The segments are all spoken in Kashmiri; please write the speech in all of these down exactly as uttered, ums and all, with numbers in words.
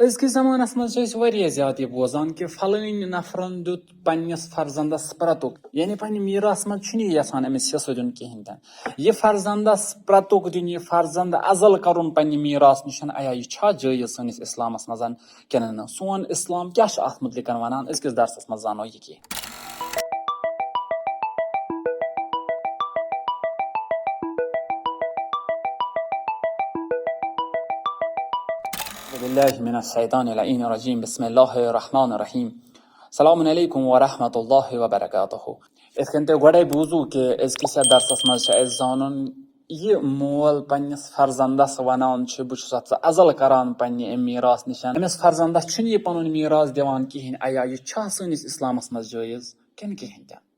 أزکِس زمانس منٛز چھِ أسۍ واریاہ زیادٕ یہِ بوزان کہِ فلٲنۍ نفرن دیُت پننِس فرزندس پرتُک، یعنی پننہِ میراث منٛز چھُنہٕ یہِ یژھان أمِس حصہٕ دیُن کِہینۍ تہِ نہٕ۔ یہِ فرزندس پرتُک دیُن، یہِ فرزند ازل کرُن پننہِ میراث نِش، آیا یہِ چھا جٲیز سٲنِس اسلامس منٛز کِنہٕ نہٕ؟ سون اسلام کیٛاہ چھُ اتھ متعلق ونان؟ أزکِس درسس منٛز زانو یہِ کینٛہہ۔ أعوذ باللہ من الشیطان اللعین الرجیم۔ بسم اللہ الرحمن الرحیم۔ السلام علیکم ورحمۃ اللہ وبرکاتہ۔ یِتھ کٔنۍ تۄہہِ گۄڈَے بوٗزوُ کہِ أزکِس یَتھ درسَس منٛز چھِ اَسہِ زانُن یہِ مول پنٛنِس فرزندَس وَنان چھُ، بہٕ چھُس اَتھ ژٕ ازل کَران پنٛنہِ اَمہِ میٖراث نِش۔ أمِس فرزندَس چھُنہٕ یہِ پَنُن میٖراث دِوان کِہیٖنۍ۔ اَیا یہِ چھا سٲنِس اِسلامَس منٛز جٲیِز کِنہٕ کِہیٖنۍ تہِ نہٕ؟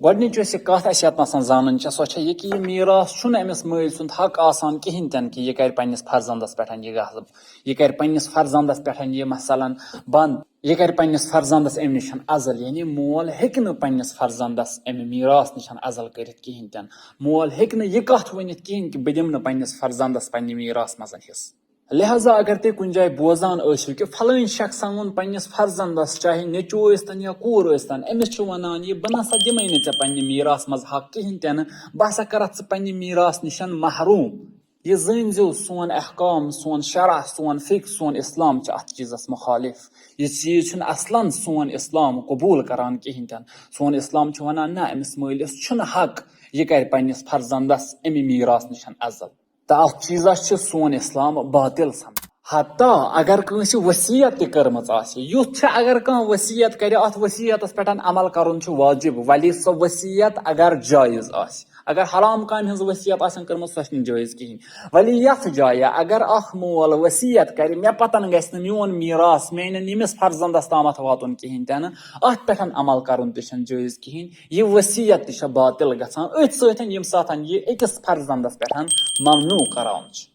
گۄڈٕنِچ یۄس یہِ کَتھ اَسہِ یَتھ نَسَن زانٕنۍ چھےٚ، سۄ چھےٚ یہِ کہِ یہِ میٖراث چھُنہٕ أمِس مٲلۍ سُنٛد حق آسان کِہیٖنۍ تہِ نہٕ کہِ یہِ کَرِ پنٛنِس فرزندَس پٮ۪ٹھ یہِ غصب، یہِ کَرِ پنٛنِس فرزندَس پٮ۪ٹھ یہِ مثلاً بنٛد، یہِ کَرِ پنٛنِس فرزندَس اَمہِ نِش ازل۔ یعنی مول ہیٚکہِ نہٕ پنٛنِس فرزندَس اَمہِ میٖراث نِش ازل کٔرِتھ کِہیٖنۍ تہِ نہٕ۔ مول ہیٚکہِ نہٕ یہِ کَتھ ؤنِتھ کِہیٖنۍ کہِ بہٕ دِمہٕ نہٕ پنٛنِس فرزندَس پنٛنہِ میٖراث منٛز حصہٕ۔ لہذا اگر تُہۍ کُنہِ جایہِ بوزان ٲسِو کہِ فلٲنۍ شخصن ووٚن پننِس فرزندس، چاہے نیٚچوٗ ٲسۍتن یا کوٗر ٲسۍتن، أمِس چھُ ونان یہِ، بہٕ نسا دِمے نہٕ ژےٚ پننہِ میٖراث منٛز حق کِہینۍ تہِ نہٕ، بہٕ ہسا کرتھ ژٕ پننہِ میٖراث نِش محروم۔ یہِ زٲنۍ زیو، سون احکام، سون شرع، سون فقہ، سون اسلام چھُ اتھ چیٖزس مخالف۔ یہِ چیٖز چھُنہٕ اصلاً سون اسلام قبول کران کِہینۍ تہِ نہٕ۔ سون اسلام چھُ ونان، نہ، أمِس مٲلِس چھُنہٕ حق یہِ کرِ پننِس فرزندس امہِ میٖراث نِش ازل۔ تہٕ اتھ چیٖزس چھِ سون اسلام باطل سمجھان۔ حتیٰ اگر کٲنٛسہِ وصیت تہِ کٔرمٕژ آسہِ، یُتھ چھُ اگر کانٛہہ وصیت کرِ، اتھ وصیتس پٮ۪ٹھ عمل کرُن چھُ واجب، ولی سۄ وصیت اگر جٲیز آسہِ۔ اگر حرام کامہِ ہٕنٛز وصیت آسن کٔرمٕژ، سۄ چھنہٕ جٲیز کِہینۍ۔ ولی یتھ جایہِ اگر اکھ مول وصیت کرِ، مےٚ پتن گژھِ نہٕ میون میراث میانٮ۪ن ییٚمِس فرزندس تامتھ واتُن کِہینۍ تہِ نہٕ، اتھ پٮ۪ٹھ عمل کرُن تہِ چھنہٕ جٲیز کِہینۍ۔ یہِ وصیت تہِ چھےٚ باطل گژھان أتھۍ سۭتۍ، ییٚمہِ ساتہٕ یہِ أکِس فرزندس پٮ۪ٹھ ممنوع کران چھِ۔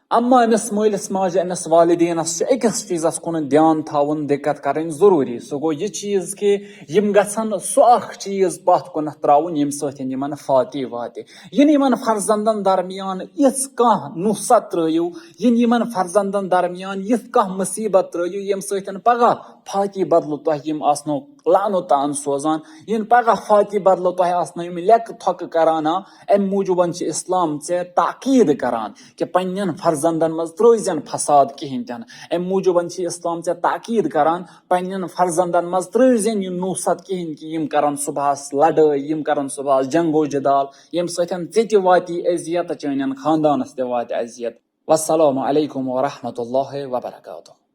اما أمِس مٲلِس ماجہِ، أمِس والدینس چھِ أکِس چیٖزس کُن دیان تھاوُن، دِقت کرٕنۍ ضروٗری۔ سُہ گوٚو یہِ چیٖز کہِ یِم گژھن سُہ اکھ چیٖز پتھ کُنتھ ترٛاوُن، ییٚمہِ سۭتۍ یِمن فاتح واتہِ۔ یِنہٕ یِمن فرزندن درمیان یِژھ کانٛہہ نحوست ترٛٲیِو، یِنہٕ یِمن فرزندن درمیان یِژھ کانٛہہ مُصیبت ترٛٲیِو، ییٚمہِ سۭتۍ پگاہ فاتح بدلہٕ تۄہہِ یِم آسنو لعنت تان سوزان، یِن پگاہ فاتح بدلہٕ تۄہہِ آسنو یِم لیٚکہٕ تھۄکہٕ کران۔ آ، امہِ موٗجوٗبن چھِ اسلام ژےٚ تاکید کران کہِ پننٮ۪ن فرزندن منٛز ترٲوزٮ۪ن فساد کِہینۍ تہِ نہٕ۔ امہِ موٗجوٗبن چھِ اسلام ژےٚ تاکید کران، پننٮ۪ن فرزندن منٛز ترٲوزٮ۪ن یہِ نحوست کِہینۍ کہِ یِم کرن صبحس لڑٲے، یِم کرن صبحس جنگ و جدال، ییٚمہِ سۭتۍ ژےٚ تہِ واتی اذیت تہٕ چٲنٮ۪ن خاندانس تہِ واتہِ اذیت۔ والسلام علیکم ورحمۃ اللہ وبرکاتہ۔